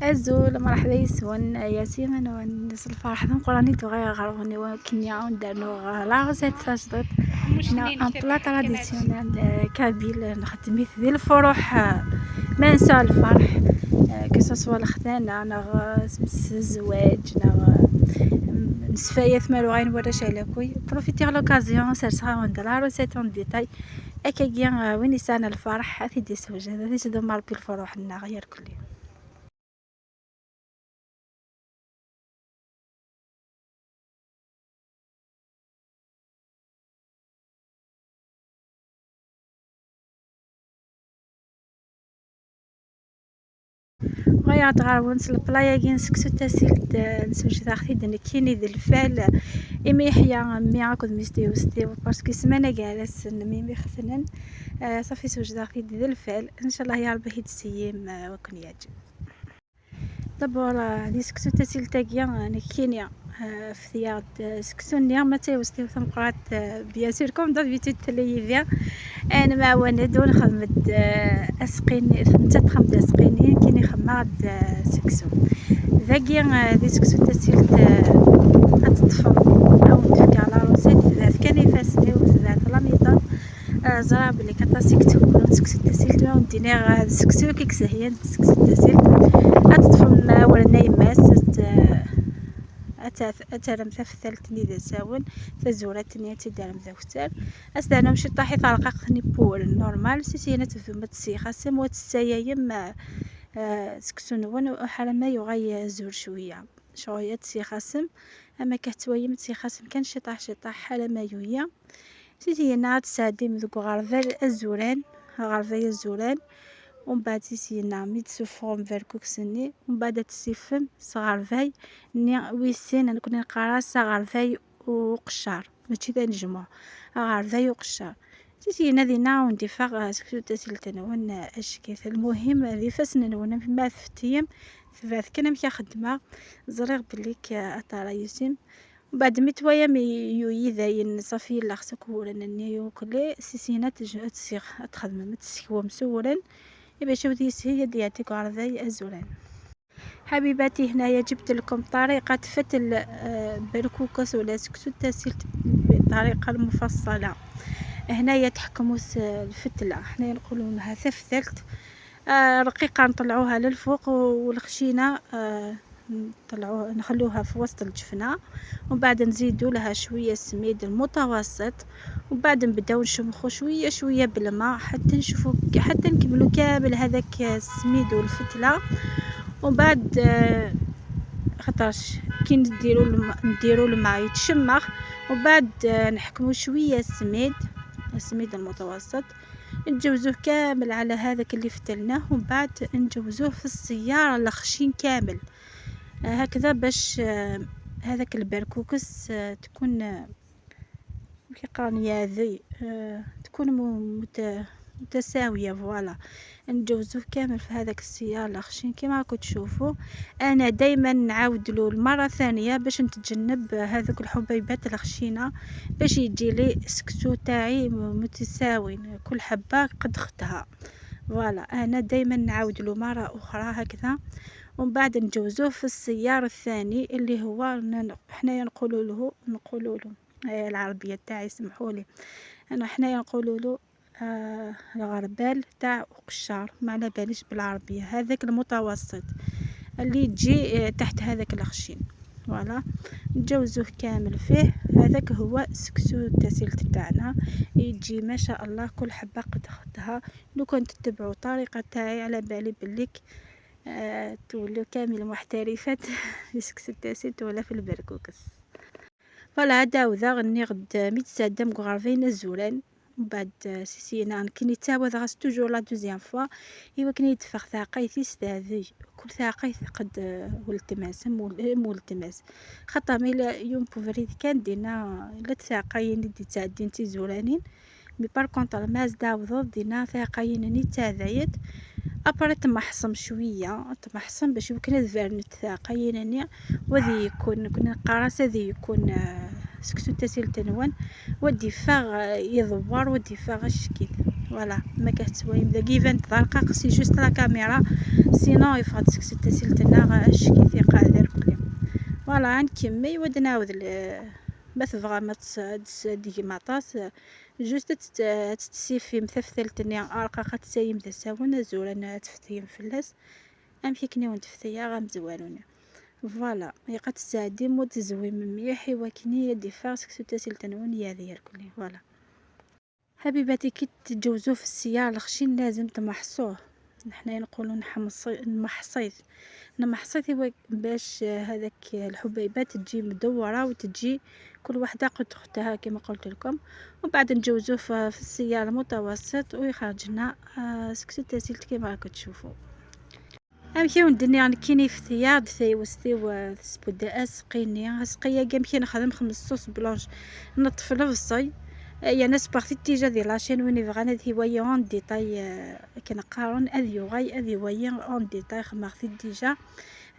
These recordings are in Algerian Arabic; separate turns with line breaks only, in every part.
أزول مرحبا يسون ياسين ونس الفرح ذم تغير غروني وكنيا وندارنو la recette تاجدت un plat traditionnel kabyle نخدميت ذي الفروح ما نسى الفرح que ce soit الختانة نغ الزواج نغ نسفايات مالو غين وراش على كوي profiter l'occasion سرسها وند la recette en détail اكاكيا وين يسان الفرح اثي دي سوج هذا تدو مربي الفروح لنا غير كلي. غير غارون البلايا نسكسو تاسيلت نسوج ذاختي دنكيني ذي الفال إمي يحيى مي عاكد ميستي وستي parce que سمانة جالس ميمي خثنن صافي سوج ذاختي ذي الفال ان شاء الله يا ربي هيد وكن يعجب. d'abord دي سكسو تاسيلت نكيني في سكسوني ما تيوستي ثمقرات bien sûr comme d'habitude تلي انا ما وند ونخدمت اسقيني نتا تخمد اسقيني كيني خماد سكسو ذاكي ذي سكسو تاسيلت اتطفم او تفكا la recette ذات كان يفاسني وذات la méthode زرا بلي كطاسيك تكون سكسو تاسيلت ما وديني سكسو كيكسهيان سكسو تاسيلت اتطفم ولا نايماس اترم ثالثني ذا ساون تزوراتني تدارم ذا وتر اسدانا مشي طاحي طرقاقني بول normal سيسينا تفهم تسيخ سم وتسايا سكسو نون وحال ما يغي زور شوية شوية تسيخاسم اما كهتويم تسيخاسم كان شي طاح شي طاح حال ما يويا سيسينا تساديم ذوك غرفال الزوران غرفايا الزوران ومن بعد سيسينا مي تسفهم فالكوكسني ومن بعد تسيفم صغرفاي ني ويسين انا كنا نقرا صغرفاي وقشار ماشي ذا نجمع غرفاي وقشار سيسينا دينا وندي فاغ سكسو تاسيلتنون اشكيت. المهم ذي فاسن نون ما فتيم ثبات كان مكا خدمة زريغ بليك اطارا يوسيم بعد متوايا مي يوي ذاين صافي لا خصك ورا يوكلي سيسينا تسيخ تخدم تسكو مسورا باش ودي هي يعطيك عرضي الزولان. حبيباتي هنايا جبت لكم طريقة فتل بركوكس ولا سكسو تاسيلت بالطريقة المفصلة. هنايا تحكموا الفتلة حنايا نقولوا لها ثفثلت رقيقة نطلعوها للفوق والخشينة نطلعوها نخلوها في وسط الجفنة ومن بعد نزيدوا لها شوية السميد المتوسط ومن بعد نبداو نشمخو شوية شوية بالماء حتى نشوفو حتى نكملو كامل هذاك السميد والفتلة. ومن بعد خاطرش كي نديرو الماء يتشمخ ومن بعد نحكمو شوية السميد المتوسط نجوزوه كامل على هذاك اللي فتلناه ومن بعد نجوزوه في السيارة الخشين كامل هكذا باش هذاك البركوكس تكون كيقرانيا ذي تكون متساوية. voilà نجوزوه كامل في هذاك السيار الخشين كما راكم تشوفوا. انا دائما نعاود له المرة الثانية باش نتجنب هذوك الحبيبات الخشينه باش يجي لي السكسو تاعي متساوي كل حبه قد اختها. voilà انا دائما نعاود له مرة اخرى هكذا ومن بعد نجوزوه في السيار الثاني اللي هو حنايا نقولوا له العربية تاعي سمحوا لي انا حنايا نقولوا له الغربال تاع قشار ما على باليش بالعربية هذاك المتوسط اللي تجي تحت هذاك الخشين. voilà نجوزوه كامل فيه هذاك هو سكسو التاسيلت تاعنا يجي ما شاء الله كل حبه قد اختها. لو كنت تتبعوا الطريقة تاعي على بالي بليك تولوا كامل محترفات في سكسو التاسيلت ولا في البركوكس. voilà داوذا غني غد ميتسادم غرفين الزولان ومن بعد سيسينا كني تاوذ غاس toujours la deuxième fois ايوا كني يتفخ ثاقيتي ستاذي كل ثاقيت قد ولتماس مولتماس خاطر ميلا يوم بوفريد كان دينا لا تثاقين دي تعدين تيزولانين mais par contre ماز داوض دينا ثاقين ني تاذايت après تمحصم شوية تمحصم باش يمكن تفرن ثاقين ني وذي يكون كنا قراصه ذي يكون سكسو تاسيل تنوان ودي فاغ يضور ودي فاغ الشكل. voilà ما كتسوايم داكي يبان ضرقاق c'est juste la caméra، sinon يفغد سكسو تاسيلتنا اشكي ثقة ديال. voilà نكمل ودناود ما تبغى ما تديك مطاس juste تسيفي مثفتلتني ارقاقة تسايم تساون زورا تفتيم فلاس امشي كني ونتفتيا غامزوالوني. voilà يقد تساعدي مو تزوي مليح وكني ديفا سكسو تاسيلتنون يا ديال كلي. voilà حبيباتي كي تجوزو في السيار الخشين لازم تمحصوه، نحنا نقولوا نمحصيت نمحصيت باش هذاك الحبيبات تجي مدورة وتجي كل وحده قد اختها كما قلت لكم. ومن بعد نجوزوه في السيار المتوسط ويخرج لنا سكسو تاسيلت كما راكم تشوفوا. امشي وندني كيني في ثياب ثي وسبود اسقيني اسقيا كامشي نخدم 5 sauce blanche نطف البصي يا ناس بارتي تيجا ديال la chaîne وين يبغى هذه هواية en détail كنقارن اذ يغاي اذ هواية en détail خمارتي déjà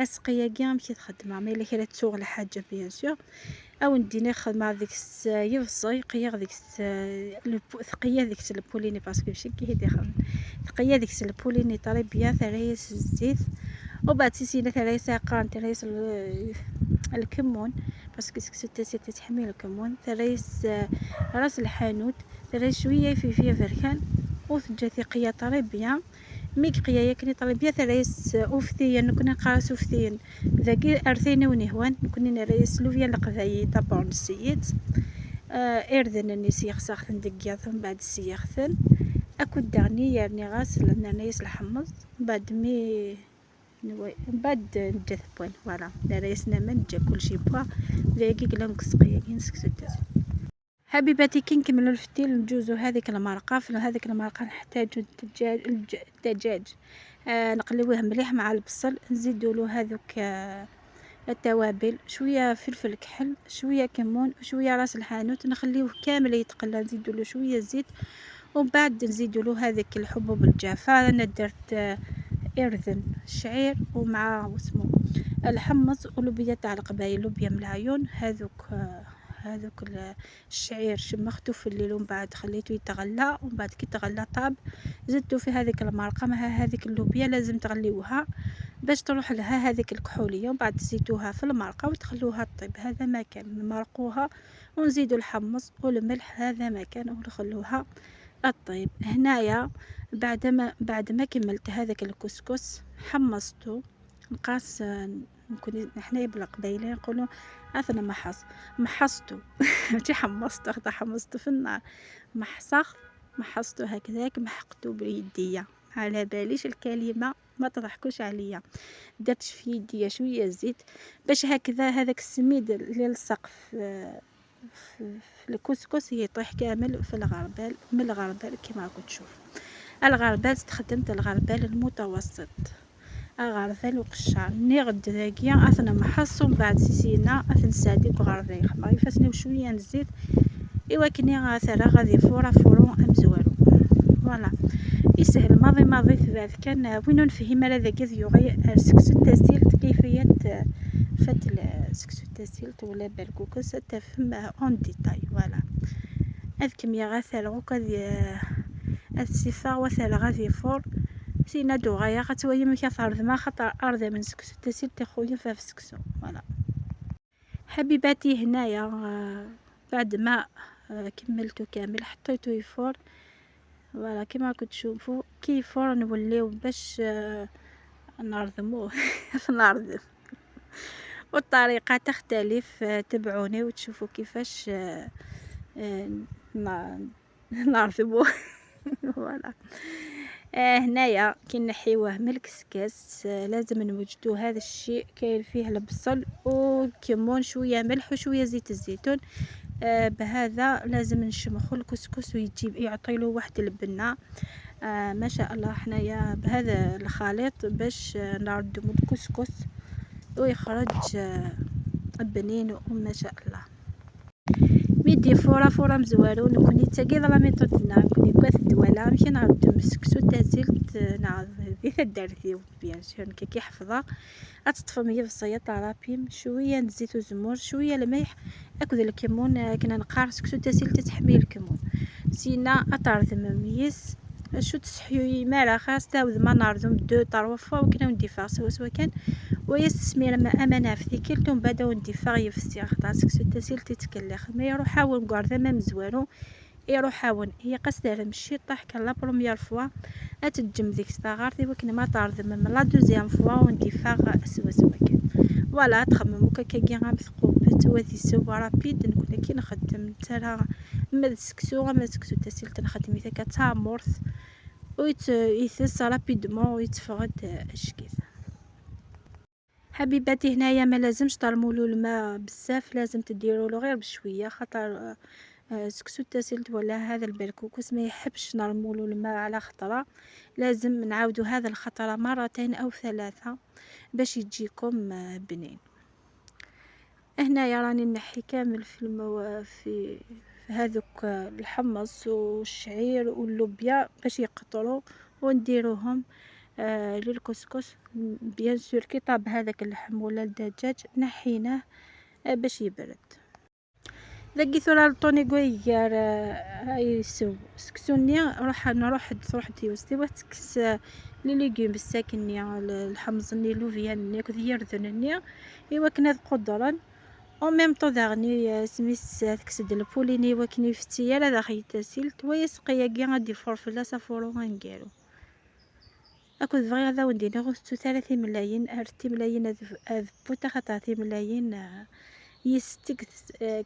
اسقيا كاع مشي تخدمها mais الا كلا تسوغ الحاجة bien sûr. او نديني خدمة ديك يفصي قيا ديك ثقيه ديك ال poulet parce que ماشي كي هيدي خدم ثقيه ديك ال poulet très bien ثريس الزيت وبعد سيسينا ثريس قرن ثريس الكمون parce que سكسو تاسيلت تحمي الكمون ثريس راس الحانوت ثريس شوية فيه بركان وتجا ثقيه très bien ميك قيا ياكني très bien ثريس اوفتيا نكون نقراس اوفتيا ذاكي ارثيني ونهوان نكون نريس لوفيا القبايل d'abord نسيت اردن نسيخ ساختن دقياث من بعد سيختن اكو دغني يعني غاس نريس الحمص بعد مي من بعد نجا ثبوان. voilà نريس نما نجا كلشي بوا ذاكي كلا نقصقيا كي نسكسو الداس. حبيباتي كي نكملو الفتيل نجوزو هذيك المرقه. في هذيك المرقه نحتاجو الدجاج نقليوه مليح مع البصل، نزيدو له هذوك التوابل، شوية فلفل كحل، شوية كمون، وشوية راس الحانوت، نخليوه كامل يتقلى، نزيدو له شوية زيت ومن بعد نزيدو له هذيك الحبوب الجافه. انا درت ارذن الشعير ومع واسمو الحمص ولوبيا تاع القبايل، لوبيا من العيون. هذوك الشعير شمختو في الليل ومن بعد خليته يتغلى، ومن بعد كي تغلى طاب زدتو في هذيك المرقه مع هذيك اللوبيا، لازم تغليوها باش تروح لها هذيك الكحوليه، ومن بعد تزيدوها في المرقه وتخلوها تطيب. هذا ما كان نمرقوها ونزيدو الحمص والملح، هذا ما كان ونخلوها الطيب. هنايا بعد ما كملت هذاك الكسكس حمصته نقاس، نكون حنايا بالقبايله نقولوا اثنا محص محصتو ماشي حمصتو، خاطر حمصتو في النار، محصخ محصتو هكذاك محقتو بيديا، على باليش الكلمة ما تضحكوش عليا. درت في يديا شوية زيت باش هكذا هذاك السميد اللي لصق في الكسكس يطيح كامل في الغربال، من الغربال كما راكم تشوفوا. الغربال استخدمت الغربال المتوسط، غربال وقشار نغد ذاكيا اثنا محص، ومن بعد سيسينا اثن ساديك وغربال خمر يفاسني شوية الزيت ايوا كني غاثرا غادي فورا فورو امزوالو. voilà يسهل ماضي ماضي ثبات كان وين نفهم على ذاك يغي سكسو تاسيلت كيفية فات سكسو تاسيلت ولا بركوكس تفهم en détail. voilà هاد كمية غاثرا وكذي السفا وثلا غادي فور سينا دوغايا غتولي ما كثر ما خاطر ارض من سكسو تاسيلت خويا في سكسو. voilà حبيباتي هنايا بعد ما كملته كامل حطيته يفور. voilà كما راكم تشوفوا كي يفور نوليو باش نرضموه نرضم، والطريقة تختلف، تبعوني وتشوفوا كيفاش نرضموه. voilà هنايا كي نحيوه من الكسكاس لازم نوجدو هذا الشيء كاين فيه البصل وكمون شوية ملح وشوية زيت الزيتون. بهذا لازم نشمخو الكسكس ويجيب يعطي له واحد البنه. ما شاء الله حنايا بهذا الخليط باش نردمو الكسكس ويخرج بنين وما شاء الله. ميدي فورا فورا مزوالو نكوني تاكيد la méthode نا نكوني كواث الدوالا مشي نردم سكسو تازلت نعض ذي تدارتي bien sûr كي حفظه اتطفى مية في طرابيم شوية زيت وزمور شوية الملح اكل الكمون كنا نقار سكسو تاسيل تتحمي الكمون سينا اطار ميس شو تسحيو مالا خاص تاود ما ناردم 2 3 fois وكنا ونديفاغ سوا سوا كان ويستسمير ما امانه في كيلتو بعدا ونديفاغ يفسي خاطر سكسو تاسيل تتكلخ ما يروح حاول كوار ما مزوارو يروح حاول هي قصدها مشي طاح كان la première fois اتجم ديك ستاغارتي وكن ما طارد من la deuxième fois ونديفاغ سوا سوا كان voilà تخممو كاكاكي غامثقوبت وذي سوا rapide نكون كي نخدم ترى ما سكسو ما سكسو تاسيل تنخدم إذا كتامورث ويتس rapidement ويتفغد الشكيل. حبيباتي هنايا ما لازمش ترمولو الماء بزاف، لازم تديرولو غير بشوية خاطر سكسو تاسيلت ولا هذا البركوكس ما يحبش نرمولو الماء على خطره، لازم نعاودو هذا الخطرة مرتين او 3 باش يجيكم بنين. هنايا راني نحي كامل في هذوك الحمص والشعير واللوبيا باش يقطروا ونديروهم للكسكس. bien sûr كي طاب هذاك اللحم ولا الدجاج نحيناه باش يبرد. ذاكي ثورا الطوني كويار يسو سكسوني روح نروح تروح ديوستي وتكس les légumes الساكني الحمصني اللوفياني كذيردنني ايوا كنا قدرا au même temps داغني سميس تكسد ال poulet ني وكني يفتي لا داخل تاسيلت ويسقيا كي غادي فور فلاس فورو غنكارو اكو بغي هذا ونديني غوستو 30 ملايين ارتي ملايين اذ بوتا خاطر ملايين يستك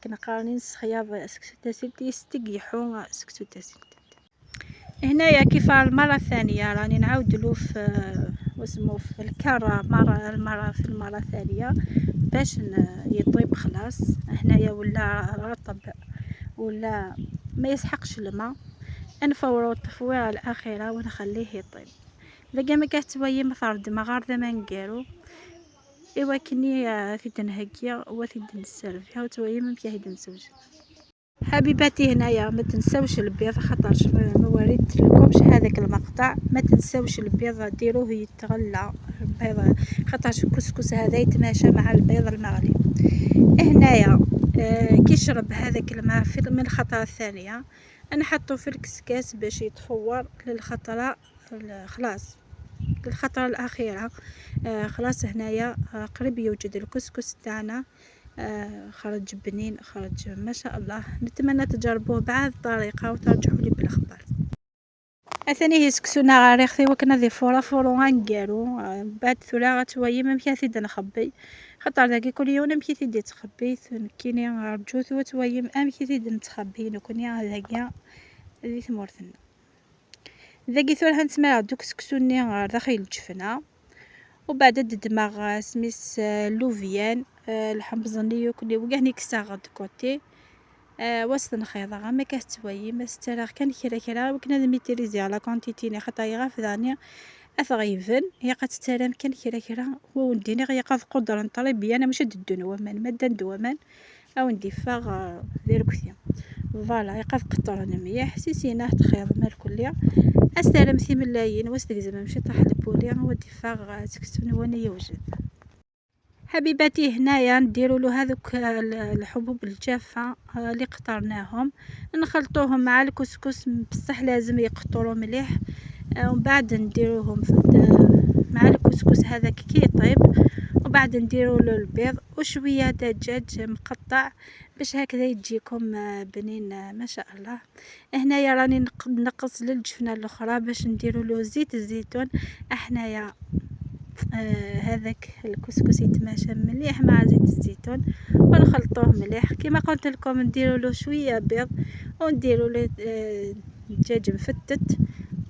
كنقارنين سخياض سكسو تاسيلت يستك يحو سكسو تاسيلت. هنايا كيف المرة الثانية راني نعاود له في واسمو في الكرة مرة في المرة الثانية باش يطيب خلاص. هنايا ولا رطب ولا ما يسحقش الماء، نفورو التفويره الاخيرة ونخليه يطيب. داكا ما كتباي ما فرد ما غار ما نكارو ايوا كني في تنهكيا وفي نسرفيا وتوي ما كاين نسوج. حبيباتي هنايا ما تنساوش البيض خاطرش ما وريت لكمش هذاك المقطع، ما تنساوش البيض ديروه يتغلى البيض خاطرش الكسكس هذا يتماشى مع البيض المغلي. هنايا كي شرب هذاك الماء من الخطرة الثانية نحطو في الكسكاس باش يتفور للخطره خلاص للخطره الاخيرة. خلاص هنايا قريب يوجد الكسكس تاعنا. خرج بنين خرج ما شاء الله. نتمنى تجربوه بهذه الطريقة وترجعوا لي بالاخبار. اثاني هي سكسونا غاريختي وكنا ذي فورا فورو غنكارو بعد ثلا غتوايي ما مكان نخبي خاطر داكي كل يوم مكي تيدي تخبي كيني رجوت وتوايي امكي تيدي نتخبي نكوني هذاكيا ذي ثمورتنا. ذاكي ثورها نتمرا دوك سكسوني غير داخل الجفنه وبعد الدماغ سميس اللوفيان الحمصني وكلي وكاع نكسا de côté وسط نخيضه غا ما كتوايي ما ستراغ كان كرا كرا وكنا maîtriser la quantité ني خاطر غا فداني اثغيفن هي قد ترام كان كرا كرا ونديني غيا قاد قدرة نطري انا ماشي ددون ومان ما دان دومان او نديفاغ ديركتي voilà يقاد قطرن مليح سيسيناه تخيض مال كليا استلم ثي ملايين واستلزم مشي طاح ال poulet وديفاغ سكسون وانا يوجد. حبيباتي هنايا نديروا له هذوك الحبوب الجافه اللي قطرناهم نخلطوهم مع الكسكس بصح لازم يقطروا مليح ومن بعد نديروهم مع الكسكس هذاك كي يطيب وبعد نديروا له البيض وشوية دجاج مقطع باش هكذا يجيكم بنين ما شاء الله. هنايا راني نقص للجفنه الاخرى باش نديروا له زيت الزيتون. احنايا هذاك الكسكس يتماشى مليح مع زيت الزيتون ونخلطوه مليح كما قلت لكم. نديروا له شوية بيض ونديروا له دجاج مفتت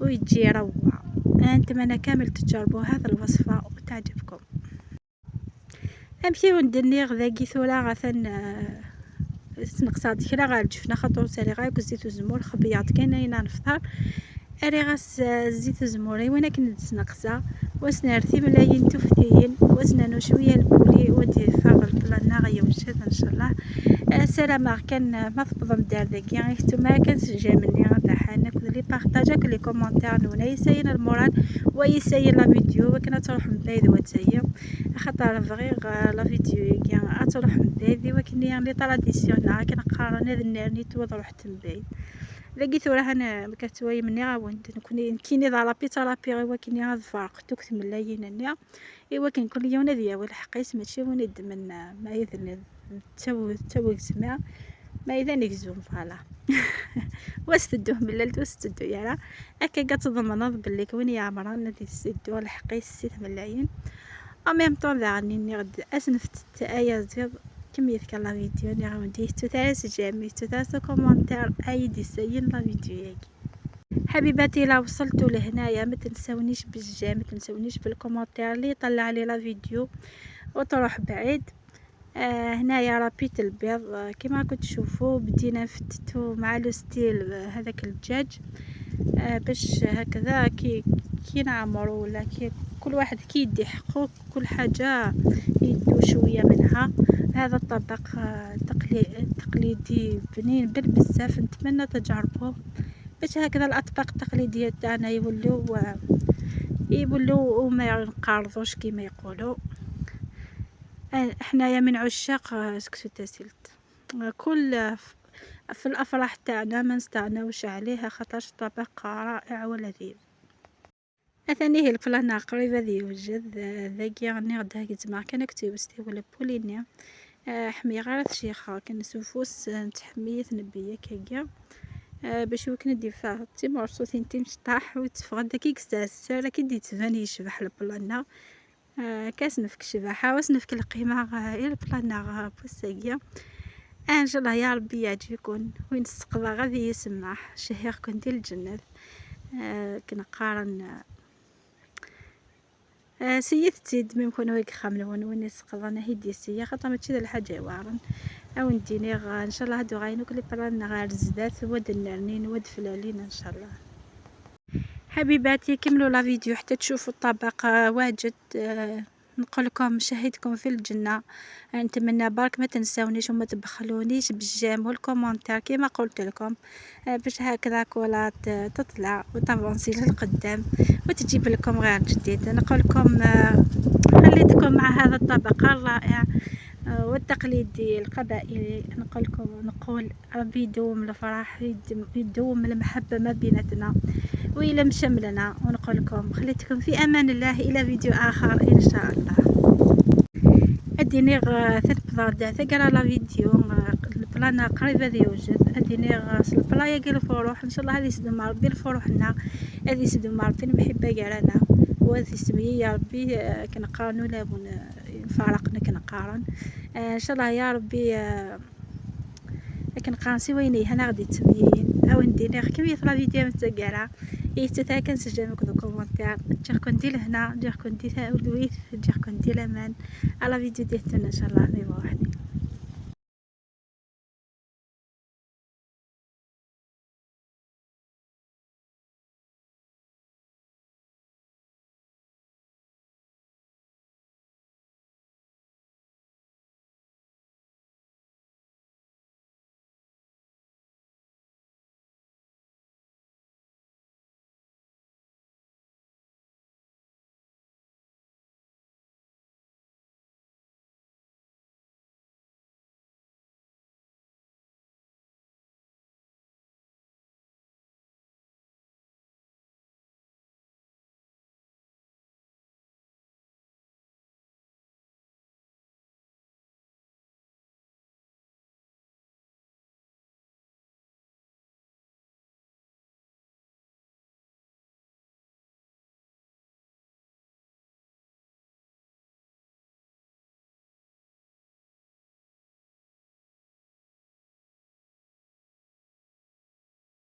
ويجي روعه. نتمنى كامل تجربوا هذا الوصفة وتعجبكم. امشي وندني غذاكي ثورا غثن سنقصاد كرا غا الجفنه خاطر سالي غا زيت الزمور خبيات كاين نفطر اري غاس زيت الزموري وانا كنت سنقصا وسنرثي ملايين تفتيين وسنانو شوية ال poulet ودي فاغ ال plat نا غيوجد ان شاء الله. سلامة كان ما تبضم دار ذاكي غير كان جامني غدا كل les partages كل les commentaires نونا يساين ال moral ويساين la vidéo وكنا تروح من بعيد وتسيا خاطر vrai la vidéo كي تروح من بعيد وكني les traditions كنقارن هذا النار نيت وروح من بعيد. ذاكي ثورا هنا كتواي مني غاوند نكوني كيني ذا رابي ترابي غير كيني غاد فرق توك ثملايين نيا ايوا كان كل يوم ذيا الحقيس ماشي وين يدمن ما يذن تو زما ما إذا نكزوم فوالا واش تدوه ملالت واش تدو يارا هكا كتضمن بلي كوين يعمران نادي سيدو الحقيس سيت ملايين او ميم طون ذا ني غد اسنفت ايا زيد كمية la vidéo ني غاوندي تاس j'aime تاس commentaire اي ديساين la vidéo ياكي. حبيباتي لا وصلتوا لهنايا ما تنساونيش بال j'aime، ما تنساونيش بال commentaire اللي يطلع لي la vidéo وتروح بعيد. هنايا رابيت البيض، كما راكم تشوفوا بدينا نفتتو مع le style هذاك الدجاج، باش هكذا كي نعمرو ولا كي كل واحد كي يدي حقه كل حاجة يدو شوية منها. هذا الطبق تقليدي بنين بالبزاف، نتمنى تجربوه باش هكذا الاطباق التقليدية تاعنا يولوا وما ينقرضوش كما يقولوا. حنايا من عشاق سكسو تاسيلت، كل في الافراح تاعنا ما نستغناوش عليها خاطرش طبق رائع ولذيذ. اثاني هي ال plat قريبه ذي يوجد ذاكي غني غدا كتما كان كتيوستي ولا بولينيا حمي غير شيخه كنسوفوس نتحمية نبيه كاكيا باش وكنا ديفا تي morceaux تين مشطاح وتفغد كي كستاس كي دي تبان يشبح ال plat كاس نفك الشباحة واس نفك القيمة غير ال plat بوساقية. ان شاء الله يا ربي يعجبكم وين السقضة غادي يسمح شهيركم ديال الجنة. كنقارن سيت تزيد ميم كون هيك خامل وين يسقضنا هي ديسية خاطر ماشي ذا الحاجة وارن او نديني ان شاء الله هادو غاينو كل plat غير زدات ود النرنين ود فلالين ان شاء الله. حبيباتي كملوا la vidéo حتى تشوفوا الطبق واجد. نقول لكم شهيتكم في الجنة. نتمنى برك ما تنساونيش وما تبخلونيش بال j'aime وال commentaire كما قلت لكم، باش هكذا كولا تطلع وت avancer للقدام وتجيب لكم غير جديد. نقول لكم خليتكم مع هذا الطبق الرائع والتقليدي القبائلي. نقول لكم نقول ربي يدوم الفرح، يدوم المحبة ما بيناتنا ويلم شملنا. ونقول لكم خليتكم في امان الله الى فيديو اخر ان شاء الله. اديني ثلث ثقرا la vidéo ال plat قريبه ذي يوجد اديني ال plat ياكي الفروح ان شاء الله. هذه يسدو ربي الفروحنا، هذه يسدو ربي المحبة كاعنا وهذه سمية يا ربي كنقارنو لا فارقنا كنقارن ان شاء الله يا ربي كنقارن سويني هنا غادي تسميين او ندير كمية la vidéo متقرا يتتا كنسجل مكدو commentaire جيركم ديال هنا جيركم ديال ولويث جيركم ديال امان على فيديو ديالتنا ان شاء الله. مي بوحدي.